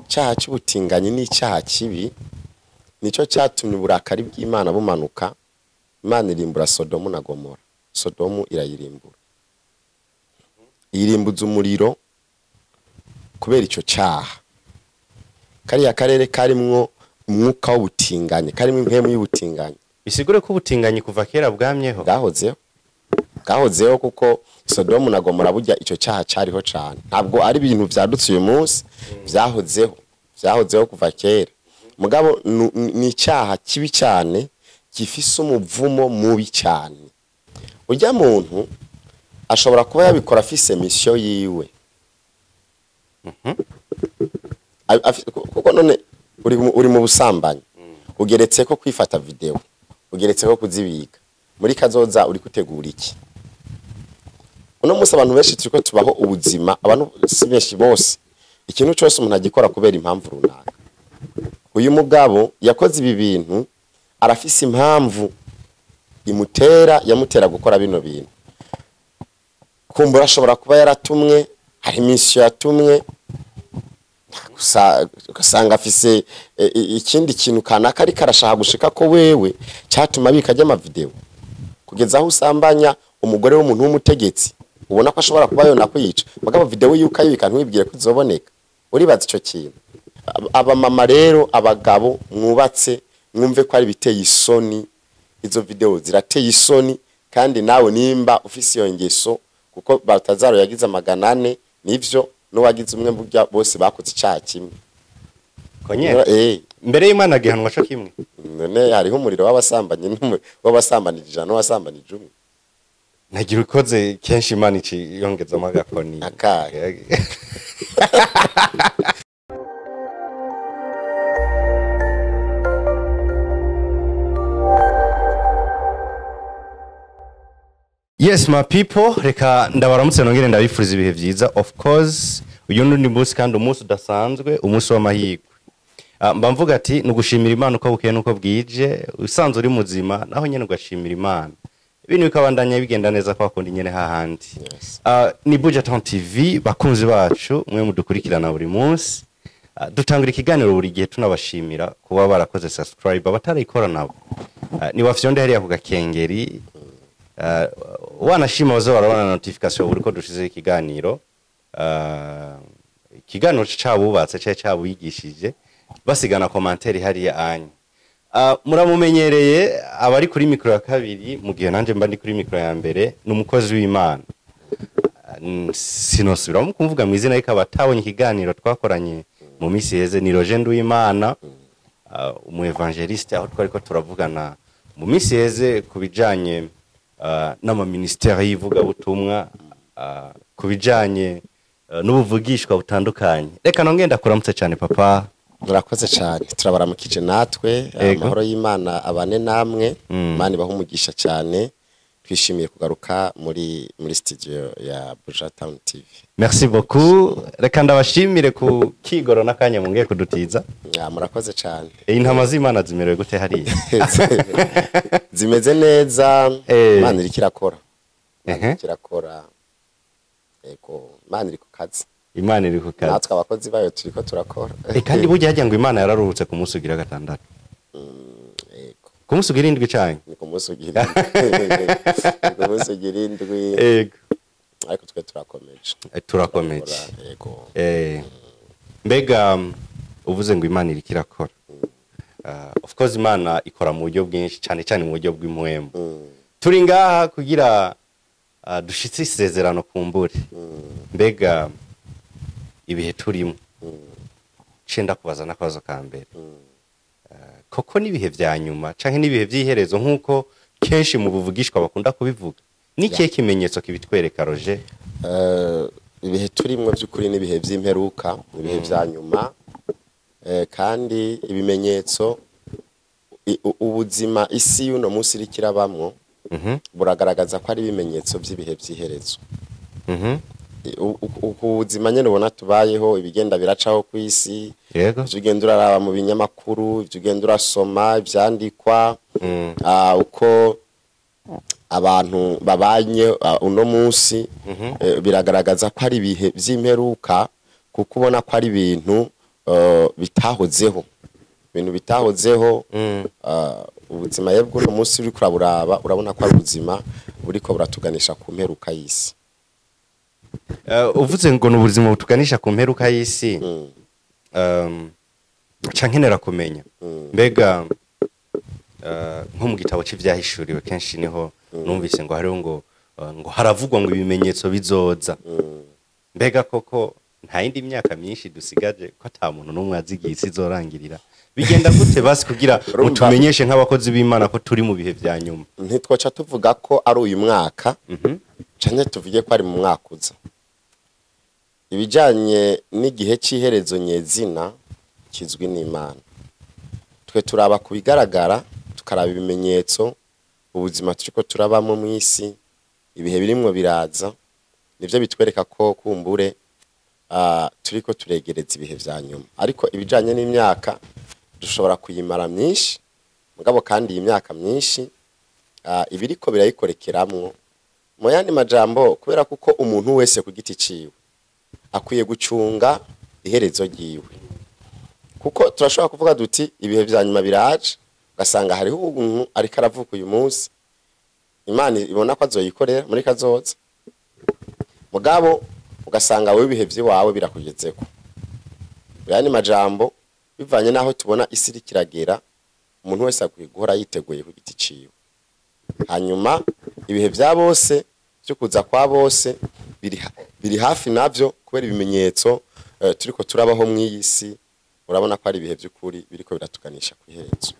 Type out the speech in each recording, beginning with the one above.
Icyaha cy'ubutinganyi ni icyaha kibi, nicyo cyatumye uburakari bw'Imana bumanuka. Imana irimbura Sodomu na Gomora. Sodomu irayirimbura, irimbuza umuriro kubera icyo cyaha. Kariya karere karimwo umwuka w'ubutinganyi, karimwo impwemu y'ubutinganyi. Bisigure ko ubutinganyi kuva kera bwamyeho, bwahozeho kuko Sodomu na Gomora burya icyo cyaha cyariho cyane. Ntabwo ari ibintu byadutse uyu munsi, byahozeho kuva kera. Mugabo ni icyaha kibi cyane, gifise umuvumo mubi cyane. Ujya muntu ashobora kuba yabikora afise mission yiwe. Kuko none uri mu busambanyi, ugeretse ko kwifata video, ugeretse ko kuzibika, muri kazoza uri kutegura iki? Uno munsi abantu benshi turiko tubaho ubuzima, abantu si benshi bose, ikintu cyose umuntu agikora kubera impamvu runaka. Uyu mugabo yakoze ibi bintu arafise impamvu imutera, yamutera gukora bino bintu. Kumbura ashobora kuba yaratumwe, hari mission yatumwe, ugasanga afise ikindi kintu kanaka ariko arashaka gushika ko wewe cyatuma abika ajya amavideo, kugeza aho usambanya umugore w'umuntu w'umutegetsi, ubona ko ashobora kuba yona kwica. Mugabo video yuko ayibika ntiwibwire ko izoboneka. Uribaza ico kintu. Abamama rero, abagabo mwubatse, mwumve ko ari biteye isoni. Izo video zirateye isoni, kandi nawe nimba ufise iyo ngeso, kuko Baltazaro yagize 400, nivyo n'uwagize umwe burya bose bakoze icyaha kimwe. Konye mbere y'Imana gihanwa co kimwe. None hariho umuriro w'abasambanyi w'abasambanije ijana n'uwasambanije umwe. Nagira ukoze kenshi Imana ici yongeza amagakoni. Akahe. Yes my people, reka ndabaramutse nongere ndabifuriza ibihe vyiza. Of course uyu ni munsi kandi umunsi udasanzwe, umunsi w'amahirwe. Mba mvuga ati nugushimira Imana uko bukeye nuko bwije, usanzwe uri muzima naho nyene ugashimira Imana. Ibintu bikabandanya bigenda neza kwa kundi nyene hahandi. Yes. Ni Buja Town TV, bakunzi bacu mwe mudukurikirana buri munsi. Dutangira ikiganiro buri gihe tunabashimira kuba barakoze subscribe, abatarayikora nabo. Ni wafyonde hariya ku gakengeri. Wanashima bazo barabona notification buri ko dushize ikiganiro. Ikiganiro cabubatse cyaje cabigishije, basigana commentaire hariya anya. Muramumenyereye abari kuri micro ya kabiri, mu gihe nanje mba ndi kuri micro ya mbere, ni umukozi w'Imana. Sinosubira mu kumvuga mu izina ariko abatabonye ikiganiro twakoranye mu minsi heze ni Roger Nduwimana, umu evangeliste, aho twari ko turavugana mu minsi heze kubijanye n'ama ministère y'ivugabutumwa, kubijanye n'ubuvugishwa butandukanye. Reka nongenda ndakuramutse cyane papa. Murakoze cyane, turabaramukije natwe. Amahoro y'Imana abane namwe. Imana ibahe umugisha cyane. Twishimiye kugaruka muri studio ya Buja Town TV. Merci beaucoup. Reka ndabashimire ku kigoro n'akanya mungiye kudutiza. Murakoze cyane. Intama z'Imana zimerewe gute hariya? Zimeze neza. Imana iriko irakora. Imana iriko irakora. Ego, Imana iri ku kazi. Imana iri ku kazi. Natwe abakozi bayo turiko turakora. Kandi burya hajya ngo Imana yararuhutse ku munsi ugira gatandatu. Ego. Ku munsi ugira indwi canke? Ni ku munsi ugira indwi. Ni ku munsi ugira indwi. Ego. Ariko twe turakomeje. Turakomeje. Ego. Mbega uvuze ngo Imana iriko irakora. Of course Imana ikora mu buryo bwinshi cyane cyane mu buryo bw'impwemu. Turi ngaha kugira dushitse isezerano kumbure. Mbega ibihe turimo. Cenda kubaza nakabazo ka mbere. Koko nibihe vya nyuma canke nibihe vyiherezo nkuko kenshi mu buvugishwa bakunda kubivuga? Ni kihe kimenyetso kibitwereka Roger? Ibihe turimo by'ukuri nibihe vy'imperuka, ibihe vya nyuma. Kandi ibimenyetso ubuzima isi y'uno munsi irikirabamwo buragaragaza ko ari ibimenyetso by'ibihe by'iherezo. Ubuzima nyene ubona tubayeho, ibigenda biracaho ku isi, ivyo ugenda uraraba mu binyamakuru, ivyo ugenda urasoma ivyandikwa, uko abantu babanye uno munsi, biragaragaza ko ari ibihe vy'imperuka, kuko ubona ko ari ibintu bitahozeho, ibintu bitahozeho. Ubuzima rero bw'uno munsi uriko uraburaba, urabona ko ari ubuzima buriko buratuganisha ku mperuka y'isi. Uvuze ngo ni ubuzima butuganisha ku mperuka y'isi, ca nkenera kumenya, mbega nko mu gitabo c'Ivyahishuriwe, kenshi niho numvise ngo hariho ngo haravugwa ngo ibimenyetso bizoza. Mbega koko nta yindi myaka myinshi dusigaje, ko ata muntu n'umwe azi igihe isi izorangirira? Bigenda gute basi kugira mutumenyeshe nk'abakozi b'Imana ko turi mu bihe vya nyuma? Ntitwoca tuvuga ko ari uyu mwaka canke tuvuge ko ari mu mwaka uza. Ibijanye n'igihe c'iherezo nyezina kizwi n'Imana. Twe turaba ku bigaragara, tukaraba ibimenyetso, ubuzima turiko turabamo mw'isi, ibihe birimwo biraza, nivyo bitwereka ko kumbure turiko turegereza ibihe vya nyuma. Ariko ibijanye n'imyaka dushobora kuyimara myinshi, mugabo kandi iyi myaka myinshi ibiriko birayikorekeramwo. Mu yandi majambo, kubera kuko umuntu wese ku giti ciwe akwiye gucunga iherezo ryiwe, kuko turashobora kuvuga duti ibihe vya nyuma biraje, ugasanga hariho umuntu ariko aravuka uyu munsi, Imana ibona ko azoyikorera muri kazoza, mugabo ugasanga wewe ibihe vy'iwawe birakugezeko. Mu yandi majambo, bivanye n'aho tubona isi iriko iragera, umuntu wese akwiye guhora yiteguye ku giti ciwe. Hanyuma ibihe vya bose vyo kuza kwa bose biri hafi navyo, kubera ibimenyetso turiko turabaho mw'iyi si, urabona ko ari ibihe vy'ukuri biriko biratuganisha kw'iherezo.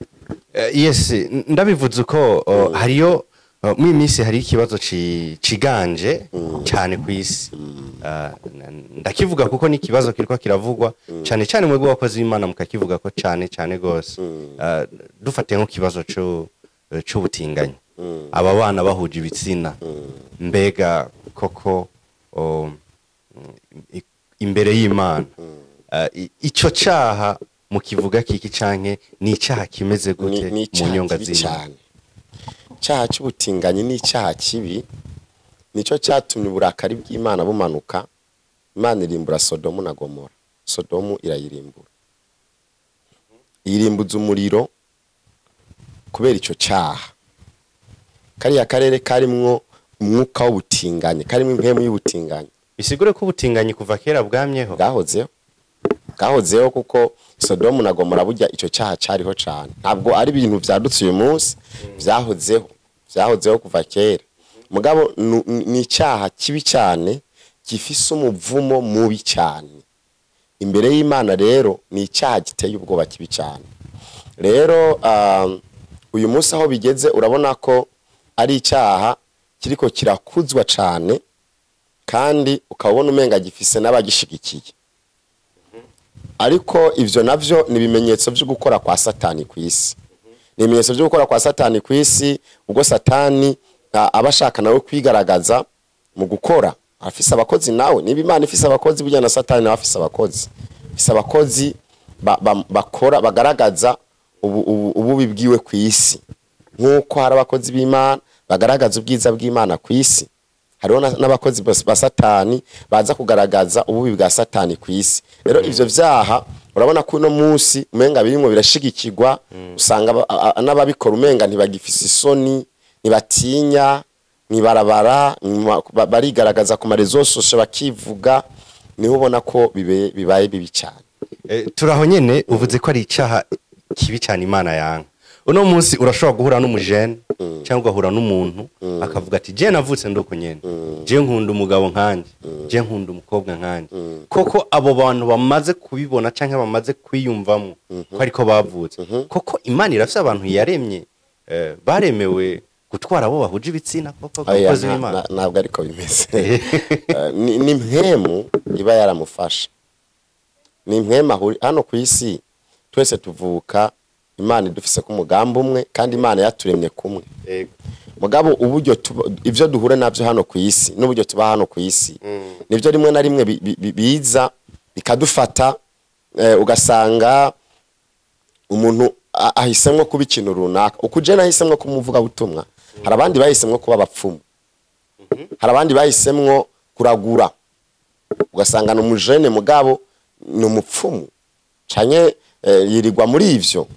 Yes, ndabivuze uko hariyo muri iyi minsi hari ikibazo ciganje cyane ku isi. Ndakivuga kuko ni ikibazo kiriko kiravugwa cyane cyane, mwebwe abakozi b'Imana mukakivuga ko cyane cyane gose. Dufate nk'ikibazo c'ubutinganyi, aba bana bahuje ibitsina. Mbega koko imbere y'Imana ico caha mukivuga kiki, canke ni icaha kimeze gute Ni mu icaha nyonga kibi z'Imana? cane. Icaha c'ubutinganyi ni icaha kibi, nico catumye uburakari bw'Imana bumanuka. Imana irimbura Sodomu na Gomora. Sodomu irayirimbura, iyirimbuza umuriro kubera ico caha. Kariya karere karimwo umwuka w'ubutinganyi, karimwo impwemu y'ubutinganyi. Bisigure ko ubutinganyi kuva kera bwamyeho? Bwahozeho, bwahozeho, kuko Sodomu na Gomora burya ico cyaha cariho cane. Ntabwo ari ibintu vyadutse uyu munsi, vyahozeho, vyahozeho kuva kera. Mugabo ni icyaha kibi cyane, gifise umuvumo mubi cyane imbere y'Imana. Rero ni icyaha giteye ubwoba, kibi cyane. Rero uyu munsi aho bigeze, urabona ko ari icyaha kiriko kirakuzwa cane, kandi ukabona umenga gifise n'abagishigikiye. Ariko ivyo navyo ni ibimenyetso vyo gukora kwa Satani ku isi, ni ibimenyetso vyo gukora kwa Satani ku isi, ubwo Satani aba ashaka nawe kwigaragaza mu gukora. Afise abakozi nawe. Niba Imana ifise abakozi, burya na Satani nawe afise abakozi, afise abakozi bakora bagaragaza ububi bwiwe ku isi, nk'uko hari abakozi b'Imana bagaragaza ubwiza bw'Imana ku isi. Hariho n'abakozi ba Satani baza kugaragaza ububi bwa Satani ku isi. Rero ivyo vyaha urabona ko uno munsi umenga birimwo birashigikirwa, usanga n'ababikora umenga ntibagifise isoni, ntibatinya mwibarabara, barigaragaza ku ma réseaux sociaux bakivuga. Niho ubona ko bibaye bibi cyane. Turaho nyene, uvuze ko ari icaha kibi cyane Imana yanka. Uno munsi urashobora guhura n'umujene cyangwa ugahura n'umuntu akavuga ati: "Je navutse nduko nyene, je nkunda umugabo nkanje, je nkunda umukobwa nkanje." Koko abo bantu bamaze kubibona canke bamaze kwiyumvamo ko ariko bavutse, koko Imana irafise abantu yaremye baremewe gutwara abo bahuje ibitsina koko, Oya, abakozi b'Imana? Ntabwo ariko bimeze. Ni impwemu iba yaramufasha, ni impwemu hano ku isi twese tuvuka Imana idufise ku mugambi umwe, kandi Imana yaturemye kumwe. Mugabo uburyo ivyo duhura navyo hano ku isi n'uburyo tuba hano ku isi, nivyo rimwe na rimwe biza bikadufata, ugasanga umuntu ahisemwo kuba ikintu runaka. Uko je nahisemwo kumuvuga butumwa, hari abandi bahisemwo kuba abapfumu, hari abandi bahisemwo kuragura, ugasanga ni umujene mugabo ni umupfumu. Canke yirirwa muri ivyo.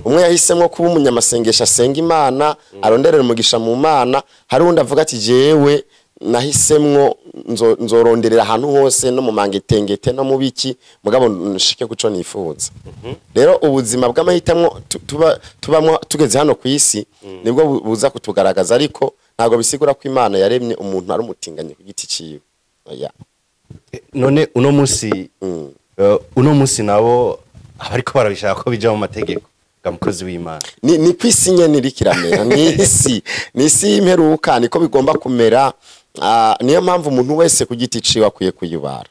Umwe yahisemwo kuba umunyamasengesho, asenga Imana, aronderera umugisha mu Mana. Hari uwundi avuga ati jewe nahisemwo nzoronderera ahantu hose, no mu mangetengete, no mu biki, mugabo nshike kuco nifuza. Rero ubuzima bw'amahitamwo tuba tubamwo tugeze hano ku isi nibwo buza kutugaragaza, ariko ntabwo bisigura ko Imana yaremye umuntu ari umutinganyi ku giti ciwe. Oya. None uno munsi, uno munsi nabo abariko barabishaka ko bija mu mategeko, ga mukozi w'Imana? Ni kwisi nyene iriko iramera, ni isi y'imperuka, niko bigomba kumera. Niyo mpamvu umuntu wese ku giti ciwe akwiye kuyubara.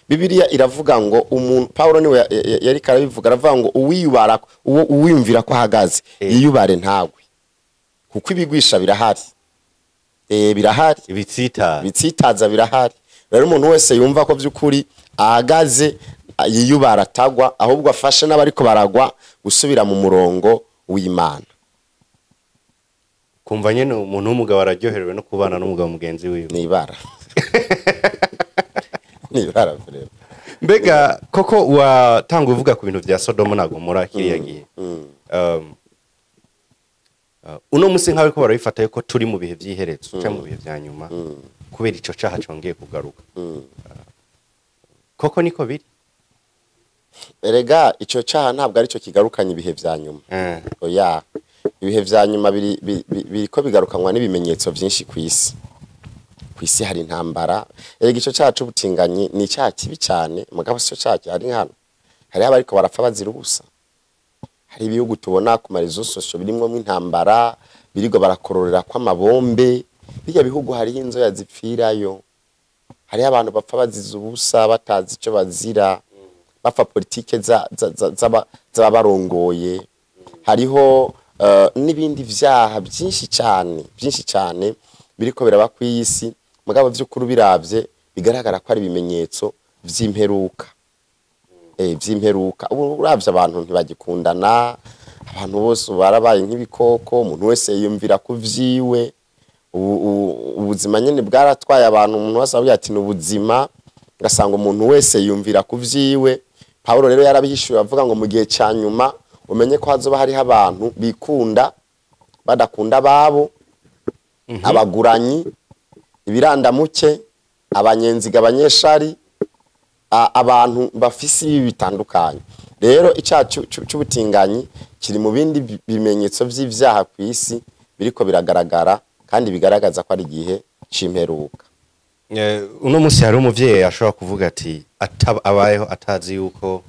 Bibiliya iravuga ngo umuntu, Paulo niwe yariko arabivuga, aravuga ngo uwiyubara, uwo uwiyumvira ko ahagaze, yiyubare ntagwe, kuko ibigwisha birahari, birahari. Ibitsita. Ibitsitaza birahari. Rero umuntu wese yumva ko by'ukuri ahagaze, yiyubara atagwa, ahubwo afashe n'abariko baragwa gusubira mu murongo w'Imana. Kumva nyene umuntu w'umugabo araryoherewe no kubana n'umugabo mugenzi wiwe. Nibara, nibara vraiment. Mbega koko watanga uvuga ku bintu vya Sodomo na Gomora kiriya gihe, uno musi nkawe ko barabifata yuko turi mu bihe vy'iherezo cyangwa mu bihe vya nyuma kubera ico caha congeye kugaruka, koko niko biri? Erega ico caha ntabwo aricyo kigarukanye ibihe vya nyuma. Oya, ibihe vya nyuma biriko bigarukanwa n'ibimenyetso vyinshi ku isi. Ku isi hari intambara. Erega ico caha c'ubutinganyi ni icaha kibi cyane, mugabo sico caha gihari. Hano hariho abariko barapfa bazira ubusa. Hari ibihugu tubona ku ma réseaux sociaux birimwo intambara, birirwa barakororera kw'amabombe. Birya bihugu hariho inzoya zipfirayo, hariho abantu bapfa bazize ubusa, batazi ico bazira, bapfa politike z'ababarongoye. Hariho n'ibindi vyaha byinshi cyane, byinshi cyane biriko biraba ku isi, mugabo vy'ukuri biravye bigaragara ko ari ibimenyetso vy'imperuka, vy'imperuka. Ubu uravye abantu ntibagikundana, abantu bose barabaye nk'ibikoko, umuntu wese yiyumvira ku vyiwe. Ubuzima nyene bwaratwaye abantu, umuntu wese avuga ati ni ubuzima, ugasanga umuntu wese yiyumvira ku vyiwe. Pawulo rero yarabihishuye, avuga ngo mu gihe ca nyuma umenye ko hazoba hariho abantu bikunda, badakunda ababo, abaguranyi, ibirandamuke, abanyenziga, abanyeshari, abantu bafise ibi bitandukanye. Rero icyaha c'ubutinganyi kiri mu bindi bimenyetso vy'ivyaha ku isi biriko biragaragara kandi bigaragaza ko ari igihe c'imperuka. Uno munsi hari umuvyeyi ashobora kuvuga ati abayeho atazi yuko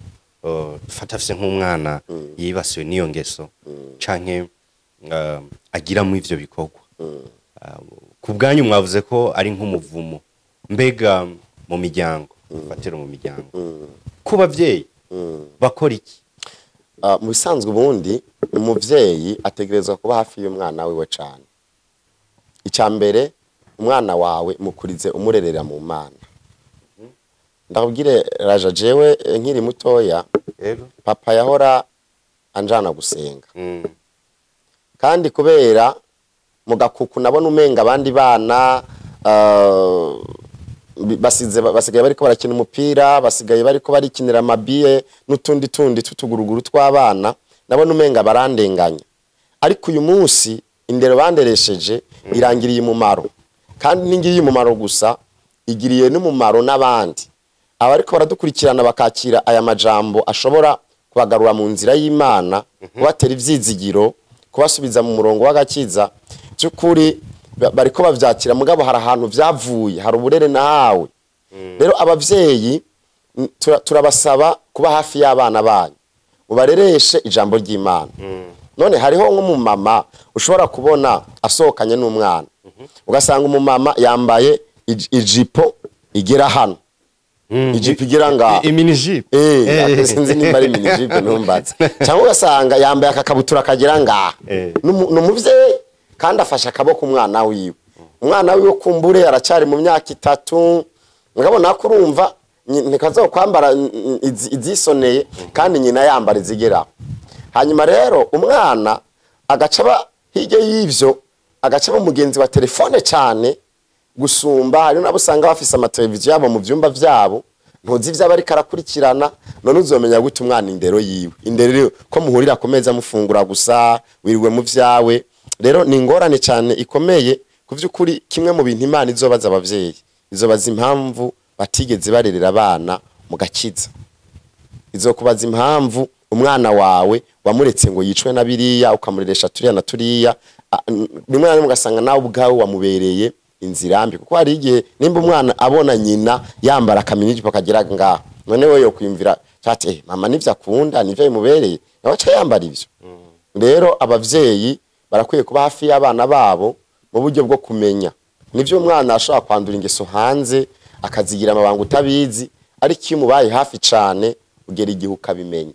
fata afise nk'umwana yibasiwe n'iyo ngeso canke agira mu ivyo bikorwa. Ku bwanyu mwavuze ko ari nk'umuvumo. Mbega mu miryango, fatira mu miryango, ku bavyeyi bakora iki? Mu bisanzwe ubundi umuvyeyi ategerezwa kuba hafi y'umwana wiwe cane. Icya mbere, umwana wawe mukurize umurerera mu Mana. Ndakubwire raja, jewe nkiri mutoya, papa yahora anjana gusenga. Kandi kubera mu gakuku nabona umenga abandi bana basigaye bariko barakina umupira, basigaye bariko barikinira amabiye n'utundi tundi tw'utuguruguru tw'abana, nabona umenga barandenganya. Ariko uyu munsi indero banderesheje irangiriye umumaro, kandi ntingiriye umumaro gusa, igiriye n'umumaro n'abandi abariko baradukurikirana bakakira aya majambo ashobora kubagarura mu nzira y'Imana, kubatera ivyizigiro, kubasubiza mu murongo w'agakiza. By'ukuri bariko bavyakira, mugabo hari ahantu vyavuye, hari uburere nahawe. Rero abavyeyi, turabasaba kuba hafi y'abana banyu, mubarereshe ijambo ry'Imana. None hariho nk'umumama ushobora kubona asohokanye n'umwana, ugasanga umumama yambaye ijipo igera hano, ijipo igera ngaha. Imini-jupe. Sinzi nimba ari mini-jupe, ntumbaze. Cyangwa ugasanga yambaye akakabutura kagera ngaha. Ni umuvyeyi kandi afashe akaboko umwana wiwe. Umwana wiwe kumbure aracyari mu myaka 3, mugabo nako urumva ntikazokwambara izisoneye kandi nyina yambara izigeraho. Hanyuma rero umwana agaca aba hirya y'ivyo, agaca aba umugenzi wa telefone cyane gusumba. Hari nabo usanga bafise amateleviziyo yabo mu vyumba vyabo. Ntuzi ivyo aba ariko arakurikirana. None uzomenya gute umwana indero yiwe? Indero rero ko muhurira ku meza mufungura gusa, wiriwe mu vyawe. Rero ni ingorane cyane ikomeye. Ku vy'ukuri, kimwe mu bintu Imana izobaza abavyeyi, izobaza impamvu batigeze barerera abana mu gakiza. Izokubaza impamvu umwana wawe wamuretse ngo yicwe na biriya, ukamureresha turiya na turiya. Rimwe na rimwe ugasanga nawe ubwawe wamubereye inzira mbi, kuko hari igihe nimba umwana abona nyina yambara akaminijipo kagera ngaho, none we yokwiyumvira ati: "Eh, mama nivyo akunda, nivyo bimubereye," nawe aca yambara ivyo. Rero abavyeyi barakwiye kuba hafi y'abana babo mu buryo bwo kumenya. Nivyo, umwana ashobora kwandura ingeso hanze, akazigira amabanga utabizi, ariko iyo umubaye hafi cane ugera igihe ukabimenya.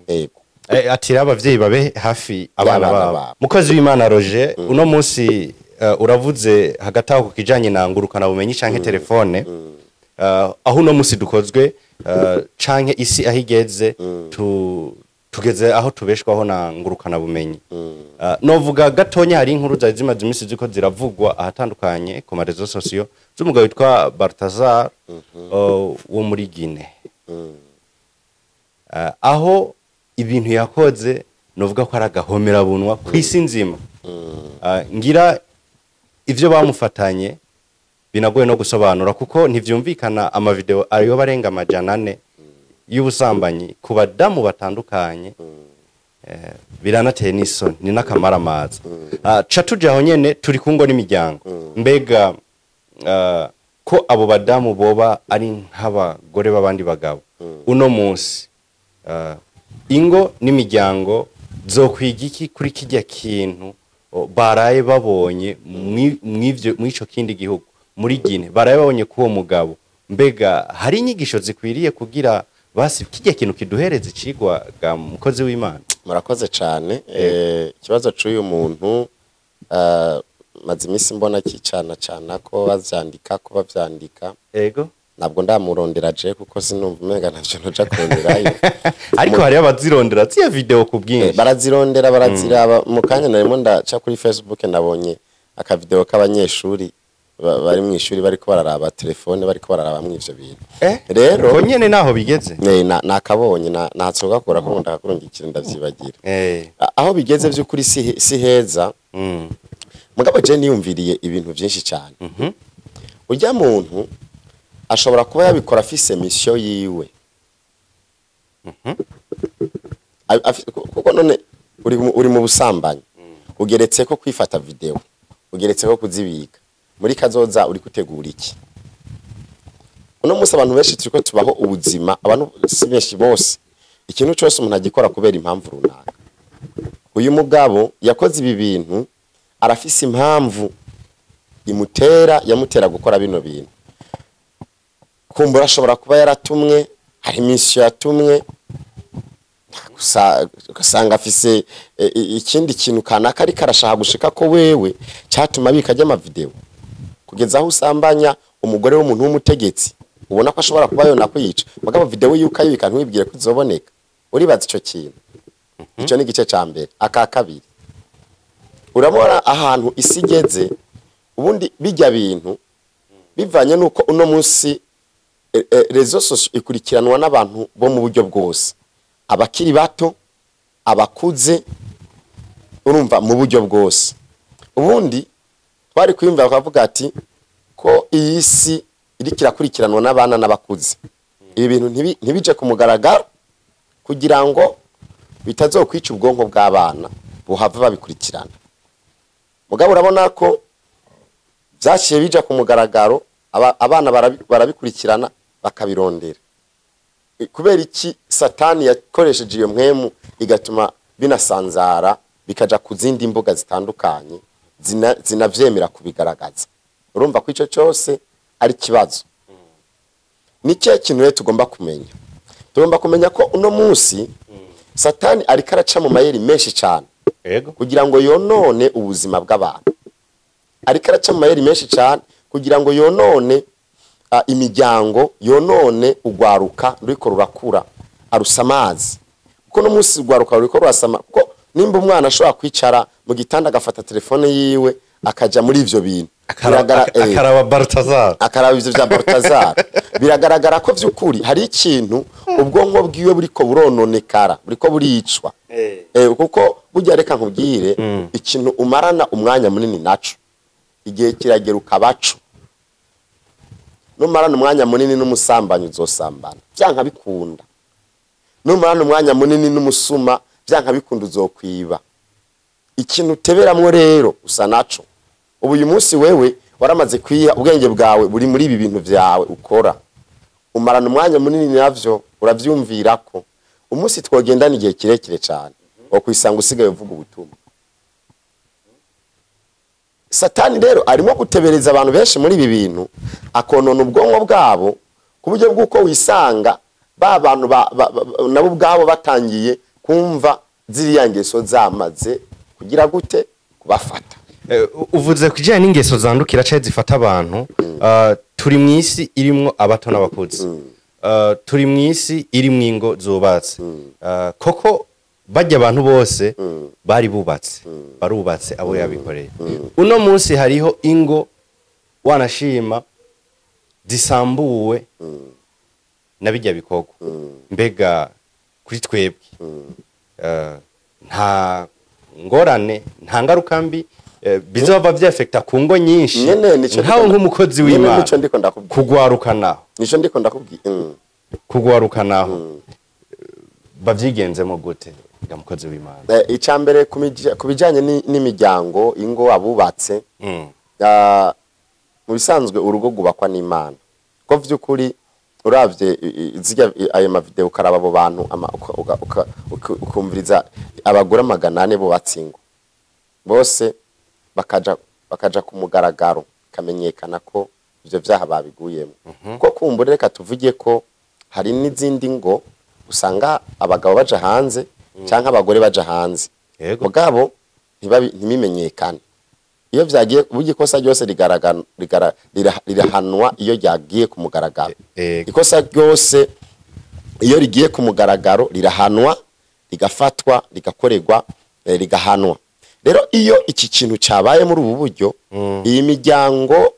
Yego. Ati rero abavyeyi babe hafi abana y'abana babo. Babo. Mukozi w'Imana Roger, uno munsi uravuze hagati aho ku kijanye na ngurukana bumenyi canke telefone, aho uno munsi dukozwe canke isi aho igeze, tugeze aho tubeshwaho na ngurukana bumenyi. Novuga gatonya, hari inkuru zari zimaze iminsi ziko ziravugwa ahatandukanye ku ma réseaux sociaux z'umugabo witwa Baltazar wo muri Guinea, aho ibintu yakoze novuga ko ari agahomerabunwa ku isi nzima. Ngira ivyo bamufatanye binagoye no gusobanura, kuko ntivyumvikana amavideo ariyo barenga 400 y'ubusambanyi ku badamu batandukanye. Biranateye n'isoni, ni n'akamaramaza. Ca tuja aho nyene turi ku ngo n'imiryango. Mbega ko abo badamu boba ari nk'abagore b'abandi bagabo, uno munsi ingo n'imiryango zokwiga iki kuri kijya kintu baraye babonye mw'ico kindi gihugu, muri Gine, baraye babonye k'uwo mugabo? Mbega hari inyigisho zikwiriye kugira basi kijya kintu kiduhereza icigwa, ga mukozi w'Imana? Murakoze cyane. Ikibazo c'uyu muntu maze iminsi mbona kicana cana ko bavyandika, ko bavyandika. Ntabwo ndamurondera je, kuko sinumva umenga ntavyo noja kuronderayo. Ariko hariyo abazirondera ziya video ku bwinshi. Barazirondera, baraziraba. Mu kanya narimo ndaca kuri Facebook, nabonye akavideo k'abanyeshuri bari mu ishuri, bariko bararaba telefone, bariko bararaba mw'ivyo bintu. Rero ko nyene naho bigeze. Nakabonye natsoga kora ko ndakakurungikira, ndavyibagira. Aho bigeze vy'ukuri si heza. Mugabo je niyumviriye ibintu vyinshi cyane. Urya muntu ashobora kuba yabikora afise mission yiwe. Kuko none uri mu busambanyi, ugeretse ko kwifata video, ugeretse ko kuzibika, muri kazoza uri gutegura iki? Uno munsi abantu benshi turiko tubaho ubuzima, abantu si benshi, bose, ikintu cyose umuntu agikora kubera impamvu runaka. Uyu mugabo yakoze ibi bintu arafise impamvu imutera, yamutera gukora bino bintu. Kumbura ashobora kuba yaratumwe, hari mission yatumwe gusa, ugasanga afise ikindi kintu kanaka ariko arashaka gushika ko wewe cyatuma abika amavideo kugeza aho usambanya umugore w'umuntu w'umutegetsi, ubona ko ashobora kuba yona kwica. Mugabo video yuko ayibika, ntiwibwire ko izoboneka. Uribaza ico kintu? Ico ni igice ca mbere. Aka kabiri, urabona ahantu isi igeze ubundi, bijya bintu bivanye nuko uno munsi réseaux sociaux ikurikiranwa n'abantu bo mu buryo bwose, abakiri bato, abakuze, urumva, mu buryo bwose. Ubundi twari kwiyumva bakavuga ati ko iyi si iriko irakurikiranwa n'abana n'abakuze, ibi bintu ntibije ku mugaragaro kugira ngo bitazokwica ubwonko bw'abana buhava babikurikirana. Mugabo urabona ko vyaciye bija ku mugaragaro, abana barabikurikirana, bakabirondera. Kubera iki? Satani yakoresheje iyo mpwemu igatuma binasanzara, bikaja ku zindi mbuga zitandukanye zinavyemera kubigaragaza. Urumva ko ico cyose ari ikibazo. Ni cyo kintu rero tugomba kumenya. Tugomba kumenya ko uno munsi Satani ariko araca mu mayeri menshi cyane kugira ngo yonone ubuzima bw'abantu. Ariko araca mu mayeri menshi cyane kugira ngo yonone imiryango, yonone ugwaruka ruriko rurakura, arusa amazi, kuko no munsi ugwaruka ruriko rurasama. Kuko nimba umwana ashobora kwicara mu gitanda agafata telefone yiwe akaja muri ivyo bintu. Akaraba Baltazar, akaraba ivyo vya Baltazar. Biragaragara ko vy'ukuri hari ikintu ubwonko bwiwe buriko burononekara, buriko buricwa. Kuko burya reka nkubwire, ikintu umarana umwanya munini naco igihe kiragera ukabaco. Numarana umwanya munini n'umusambanyi uzosambana, vyanka bikunda. Numarana umwanya munini n'umusuma, vyanka bikunda uzokwiba. Ikintu uteberamwo rero usa naco. Ubu uyu munsi wewe waramaze kwiha, ubwenge bwawe buri muri ibi bintu vyawe ukora, umarana umwanya munini navyo, uravyumvirako. Umunsi twogendana igihe kirekire cyane, wakwisanga usigaye uvuga ubutumwa. Satani rero arimo gutebereza abantu benshi muri ibi bintu, akonona ubwonko bwabo ku buryo bw'uko wisanga ba bantu nabo ubwabo batangiye kumva ziriya ngeso zamaze kugira gute kubafata. Uvuze kujyanye n'ingeso zandukira cyangwa zifata abantu. Turi mu isi irimwo abato n'abakuze, turi mu isi irimwo ingo zubatse. Koko bajya abantu bose bari bubatse, barubatse abo yabikoreye. Uno munsi hariho ingo wanashima zisambuwe na bijya bikorwa. Mbega kuri twebwe nta ngorane, nta ngaruka mbi bizova vyafekta ku ngo nyinshi? Nkaho nk'umukozi w'Imana, nico ndiko ndakubwira, kugwaruka naho, nico ndiko ndakubwira, kugwaruka naho bavyigenzemo gute ga mukozi w'Imana? Icambere kubijanye n'imiryango, ingo, abubatse, mu bisanzwe urugo gubakwa n'Imana. Ko vy'ukuri uravye ayo mavideo, ukaraba abo bantu, ukumviriza abagore 400 bubatse ingo bose bakaja ku mugaragaro, kamenyekana ko ivyo vyaha babiguyemo. Ko kumbure reka tuvuge ko hari n'izindi ngo usanga abagabo baja hanze canke abagore baja hanze, mugabo ntibimenyekane. Iyo vyagiye burya ikosa ryose rirahanwa iyo ryagiye ku mugaragaro. Ikosa ryose iyo rigiye ku mugaragaro rirahanwa, rigafatwa, rigakorerwa, rigahanwa. Rero iyo iki kintu cyabaye muri ubu buryo, iyi miryango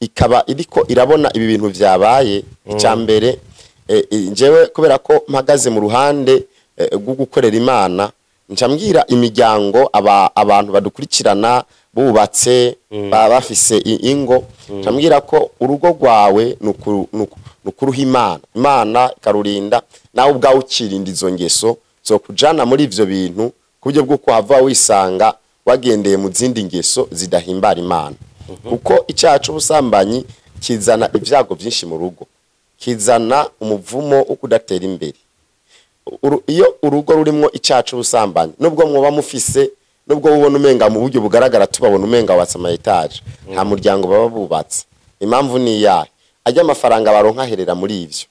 ikaba iriko irabona ibi bintu vyabaye, icambere njewe kubera ko mpagaze mu ruhande rwo gukorera Imana, ncambwira imiryango abantu badukurikirana bubatse, bafise ingo, ncambwira ko urugo rwawe nukuruha Imana, Imana ikarurinda, nawe ubwawe ukirinda izo ngeso zo kujana muri ivyo bintu, ku buryo bw'uko hava wisanga wagendeye mu zindi ngeso zidahimbara Imana. Kuko icyaha c'ubusambanyi kizana ibyago byinshi mu rugo, kizana umuvumo wo kudatera imbere. Iyo urugo rurimwo icyaha c'ubusambanyi, nubwo mwoba mufise, nubwo ubona umenga mu buryo bugaragara tubabona umenga watse ama etage, nta muryango baba bubatse. Impamvu ni iyahe? Ajya amafaranga baronka aherera muri ivyo.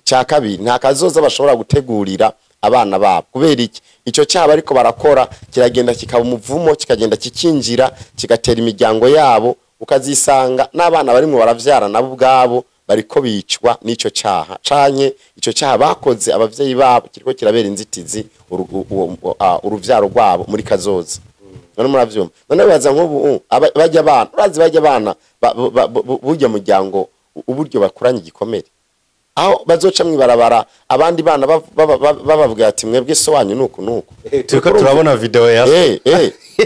Cya kabiri, nta kazoza bashobora gutegurira abana babo. Kubera iki? Ico cyaba ariko barakora kiragenda kikaba umuvumo, kikagenda kikinjira, kigatera imiryango yabo, ukazisanga n'abana barimwo baravyara nabo ubwabo bariko bicwa n'ico cyaha, canke ico cyaha bakoze abavyeyi babo kiriko kirabera inzitizi uruvyaro rwabo muri kazoza. None muravyumva? None baza nk'ubu bajya abana, urazi bajya abana burya muryango uburyo bakuranye igikomere, aho bazoca mwibarabara abandi bana bababwira ati mwebwe so wanyu nuku nuku. Turiko turabona video ya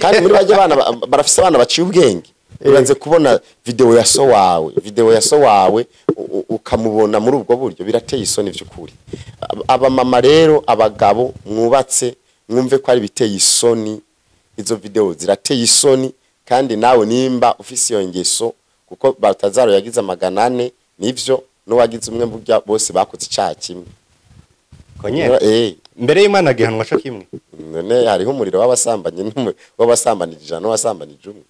kandi muri bajya abana barafise abana baciye ubwenge. Uranze kubona video ya so wawe, video ya so wawe ukamubona muri ubwo buryo, birateye isoni vy'ukuri. Abamama rero, abagabo mwubatse, mwumve ko ari biteye isoni, izo video zirateye isoni. Kandi nawe nimba ufise iyo ngeso, kuko Baltazaro yagize 400, nivyo n'uwagize umwe burya bose bakoze icyaha kimwe. Konye mbere y'Imana gihanwa co kimwe. None hariho umuriro w'abasambanyi w'abasambanije 100 n'uwasambanije umwe.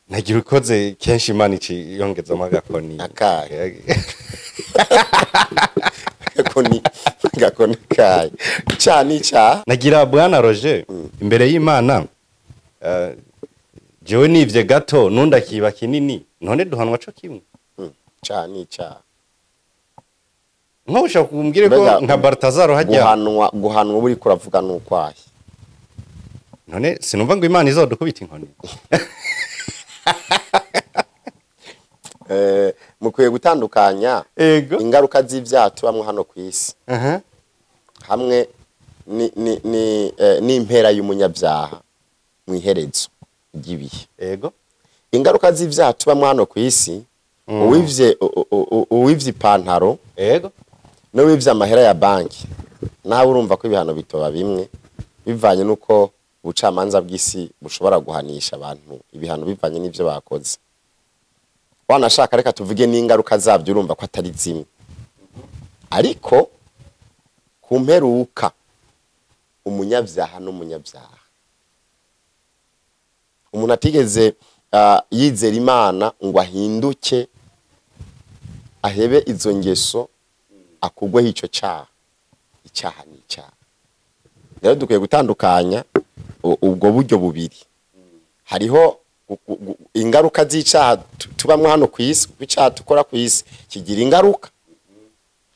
Nagira ukoze kenshi Imana iciyongezamo agakoni. Akahe? Gakoni kaye. Icyaha ni icyaha. Nagira bwana Roger, imbere y'Imana jewe nivye gato nunda kiba kinini, none duhanwa co kimwe. Icyaha ni icyaha. Nko ushaka kumbwire ko nka Baltazaro hajya guhanwa buri kuravuga n'ukwahe. None sinumva ngo Imana izodukubita inkoni. Mukwiye gutandukanya ingaruka z'ivyaha tubamwo hano ku isi hamwe n'impera y'umunyabyaha mu iherezo ry'ibihe. Ingaruka z'ivyaha tubamwo hano ku isi, uwivye ipantaro n'uwivye amahera ya banki, nawe urumva ko ibihano bitoba bimwe bivanye n'uko ubucamanza bw'isi bushobora guhanisha abantu ibihano bivanye n'ivyo bakoze. Wanashaka reka tuvuge n'ingaruka zabyo, urumva ko atari zimwe. Ariko ku mperuka umunyabyaha n'umunyabyaha, umuntu atigeze yizera Imana ngo ahinduke ahebe izo ngeso akugweho ico cyaha, icyaha ni icyaha. Rero dukwiye gutandukanya ubwo buryo bubiri. Hariho ingaruka z'icyaha tubamwo hano ku isi, kuko icyaha dukora ku isi kigira ingaruka,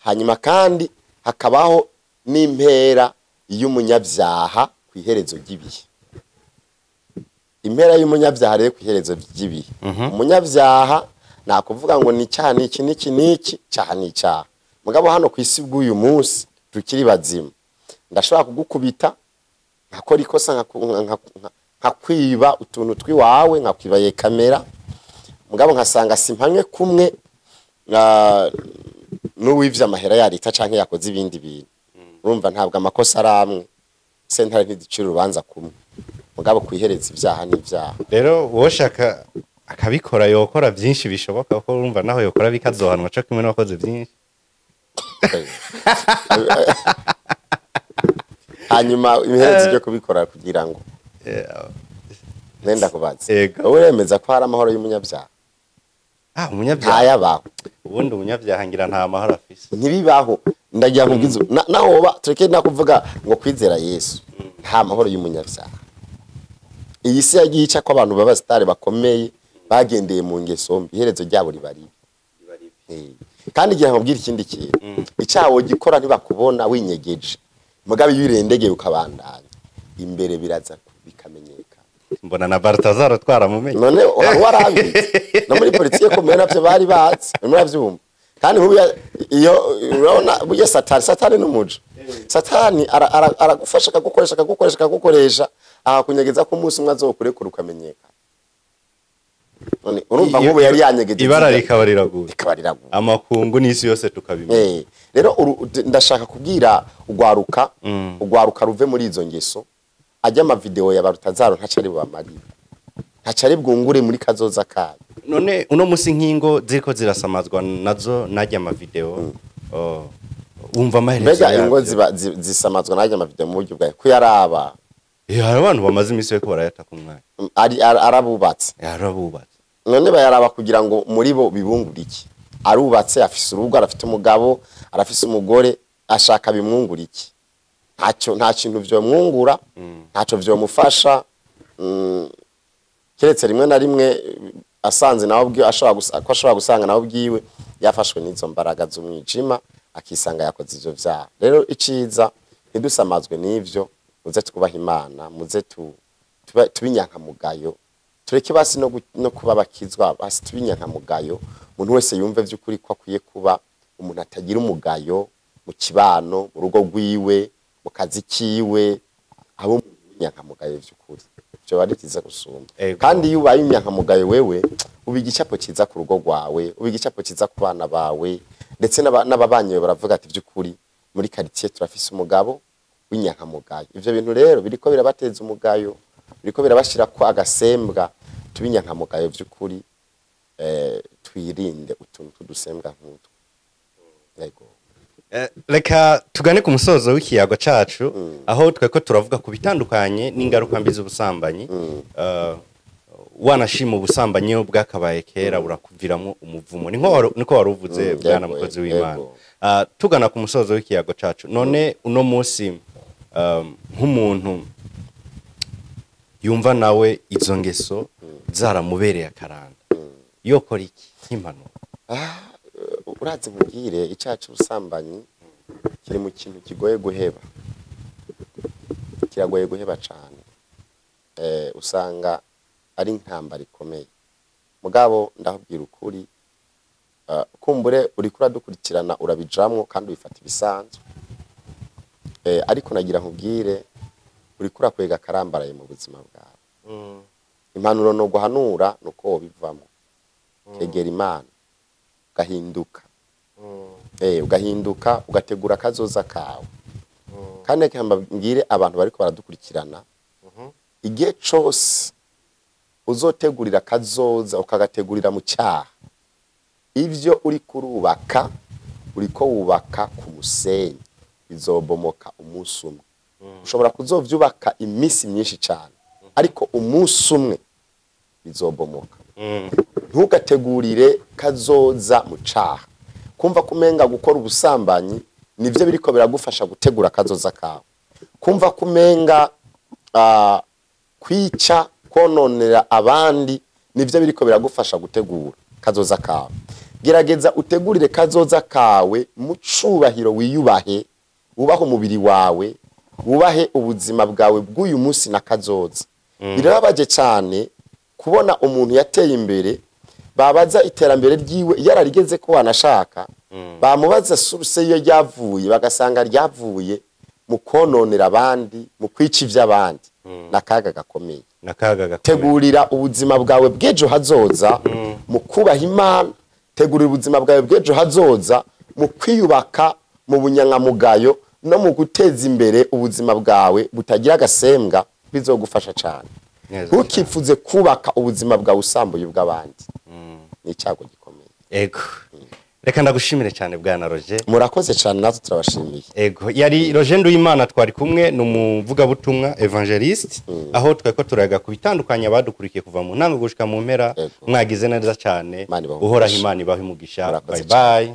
hanyuma kandi hakabaho n'impera y'umunyabyaha ku iherezo ry'ibihe. Impera y'umunyabyaha rero ku iherezo ry'ibihe, umunyabyaha nakuvuga ngo ni icyaha n'iki n'iki n'iki, cyaha ni icyaha. Mugabo hano ku isi bw'uyu munsi tukiri bazima, ndashobora kugukubita nkakora ikosa nkakwiba utuntu twiwawe, nkakwibaye kamera, mugabo nkasanga simpanywe kumwe n'uwivye amahera ya leta canke yakoze ibindi bintu. Urumva ntabwo amakosa ari amwe, sentare ntidicira urubanza kumwe, mugabo kwihereza ibyaha n'ibyaha. Rero woshaka akabikora yokora byinshi bishoboka, kuko urumva naho yokora bikazohanwa co kimwe n'abakoze byinshi. Hanyuma imiherezo ryo kubikora kugira ngo nenda kubaza, wowe uremeza ko hari amahoro y'umunyabyaha? Umunyabyaha ntayabaho. Ubundi umunyabyaha ngira nta mahoro afise, ntibibaho. Ndagira nkubwize naho woba tureke nakuvuga ngo kwizera Yesu, nta mahoro y'umunyabyaha. Iyi si yagiye ica ko abantu b'abasitari bakomeye bagendeye mu ngeso mbi, iherezo ryabo riba ribi. Kandi igihe nkubwira ikindi kintu, icyaha wogikora ntibakubona winyegeje, mugabe iyo urendegeye ukabandanya imbere biraza bikamenyekana. Mbona na Baltazar twaramumenye. None warabizi no muri politike komeye navyo bari bazi, muravyumva. Kandi nk'ubu iyo urabona burya Satani n'umuja. Satani aragufasha akagukoresha akagukoresha akagukoresha akakunyegeza ko umunsi umwe azokurekura ukamenyekana. None urumva nk'ubu yari yanyegeje ibara rikaba riraguye, rikaba riraguye, amakungu n'isi yose tukabimenya. Rero ndashaka kubwira ugwaruka, ugwaruka ruve muri izo ngeso, ajya ama video ya Baltazar ntacari bubamarire, ntacari bwungure muri kazoza kayo. None uno musi nkingo ziriko zirasamazwa nazo najya ama video, wumva amaherezo mbega ingo zisamazwa najya ama video mu buryo bwawe kuyaraba? Hari abantu bamaze imisi yo barayata ku mwanya, arabubatse, arabubatse. None bayaraba kugira ngo muri bo bibungure iki? Arubatse, afise urugo, arafite umugabo, arafise umugore, ashaka bimwungura iki? Ntacyo, nta kintu vyomwungura, ntacyo vyomufasha, keretse rimwe na rimwe asanze nawe ubwiwe ashobora gusanga nawe ubwiwe yafashwe n'izo mbaraga z'umwijima akisanga yakoze ivyo vyaha. Rero iciza ntidusamazwe n'ivyo, muze twubaha Imana, muze tubinyankamugayo, tureke basi no kuba bakizwa, basi tubinyankamugayo. Umuntu wese yumve vy'ukuri ko akwiye kuba umuntu atagira umugayo mu kibano, mu rugo rwiwe, mu kazi kiwe, abo inyankamugayo vy'ukuri byo bari byiza gusumba. Kandi iyo ubaye inyankamugayo wewe uba igicapo ciza ku rugo rwawe, uba igicapo ciza ku bana bawe, ndetse n'ababanyi baravuga ati vy'ukuri muri quartier turafise umugabo w'inyankamugayo. Ivyo bintu rero biriko birabateza umugayo, biriko birabashira ko agasembwa. Tubinyankamugayo vy'ukuri, twirinde utuntu tudusembwa nk'utwo. Yego. Reka tugane ku musozo w'ikiyago cacu, aho tweko turavuga ku bitandukanye n'ingaruka mbi z'ubusambanyi. Wanashima ubusambanyi bwakabaye kera burakuviramo umuvumo, niko waruvuze bwana mukozi w'Imana. Tugana ku musozo w'ikiyago cacu, none uno munsi nk'umuntu yumva nawe izo ngeso zaramubereye akaranda, yokora iki nk'impanuro? Urazi nkubwire, icyaha cy'ubusambanyi kiri mu kintu kigoye guheba, kiragoye guheba cyane. Usanga ari intambara ikomeye. Mugabo ndakubwira ukuri, kumbure uriko uradukurikirana urabijamwo kandi ubifata ibisanzwe, ariko nagira nkubwire, uriko urakwega akarambaraye mu buzima bwawe. Impanuro no guhanura nuko wobivamo, kegera Imana, ugahinduka, ugahinduka, ugategura akazoza kawe. Kandi reka mbabwire abantu bariko baradukurikirana, igihe cose uzotegurira akazoza ukagategurira mu cyaha, ivyo uri kurubaka uriko wubaka ku musenyi, bizobomoka umunsi umwe. Ushobora kuzovyubaka iminsi myinshi cyane, ariko umunsi umwe bizobomoka. Ntugategurire kazoza mu caha. Kumva kumenga gukora ubusambanyi nivyo biriko biragufasha gutegura kazoza kawe, kumva kumenga kwica, kononera abandi nivyo biriko biragufasha gutegura kazoza kawe, gerageza utegurire kazoza kawe mu cubahiro, wiyubahe, wubahe umubiri wawe, wubahe ubuzima bwawe bw'uyu munsi na kazoza. Birababaje cyane kubona umuntu yateye imbere, babaza iterambere ryiwe yararigeze ko wanashaka, bamubaza source iyo ryavuye, bagasanga ryavuye mu kononera abandi, mu kwica ivy'abandi. N'akaga gakomeye. Nakaga gakomeye. Tegurira ubuzima bwawe bw'ejo hazoza mu kubaha Imana, tegurira ubuzima bwawe bw'ejo hazoza mu kwiyubaka mu bunyankamugayo no mu guteza imbere ubuzima bwawe butagira agasembwa, bizogufasha cyane. Neza. Ntukifuze kubaka ubuzima bwawe usambuye ubw'abandi, ni icyago gikomeye. Ego, reka ndagushimire cyane, bwana Roger. Murakoze cyane, natwe turabashimiye. Ego, yari Roger Nduwimana twari kumwe, ni umuvugabutumwa, évangéliste, aho twari ko turaga ku bitandukanye. Abadukurikiye kuva mu ntango gushika mu mpera, Ego. mwagize neza cyane. Imana ibahe Uhoraho umugisha. Imana ibahe umugisha. Murakoze. Bye bye.